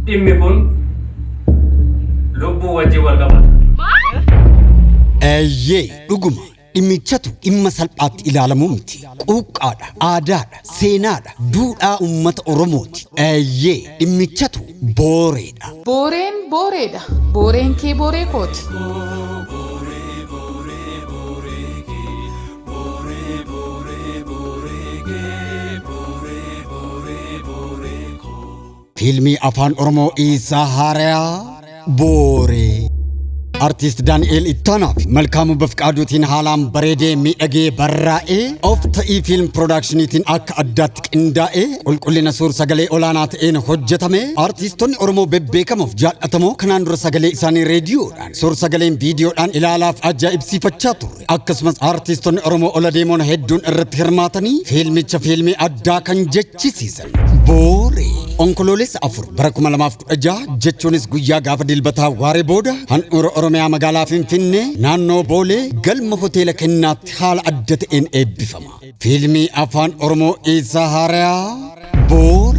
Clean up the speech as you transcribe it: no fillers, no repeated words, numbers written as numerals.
Dhimmi kun lubbuu wajjin wal qabata. Eeyyee, dhuguma dhimmichatu dhimma salphaatti ilaalamuu miti. Quuqqaadha, aadaadha, seenaadha, duudhaa uummata Oromooti. Eeyyee, dhimmichatu booreedha. Booreen booreedha. Booreen kee booree kooti. Fiilmii Afaan Oromoo Isaa Haarayaa Booree. Artiist Daani'eel Ittaanaa fi Malkaamuu Bafqaaduutiin haalaan bareedee miidhagee barraa'ee of ta'ii fiilm piroodaakshiniitiin akka addaatti qindaa'ee qulqullina suur sagalee olaanaa ta'een hojjetame. Artiistonni Oromoo bebbeekamoof jaallatamoo kanaan dura sagalee isaanii reediyoodhaan, suur sagaleen viidiyoodhaan ilaalaaf ajaa'ibsiifachaa turre. Akkasumas artiistonni Oromoo ola deemoon hedduun irratti hirmaatanii fiilmicha fiilmii addaa kan jechisiisan. Booree Onkoloolessa 4 bara 2016, jechuunis guyyaa gaafa Dilbataa waaree booda, handhuura Oromiyaa magaalaa Finfinnee naannoo Boolee galma hoteela Kennaatti haala adda ta'een eebbifama. Fiilmii Afaan Oromoo Isaa Haarayaa Booree.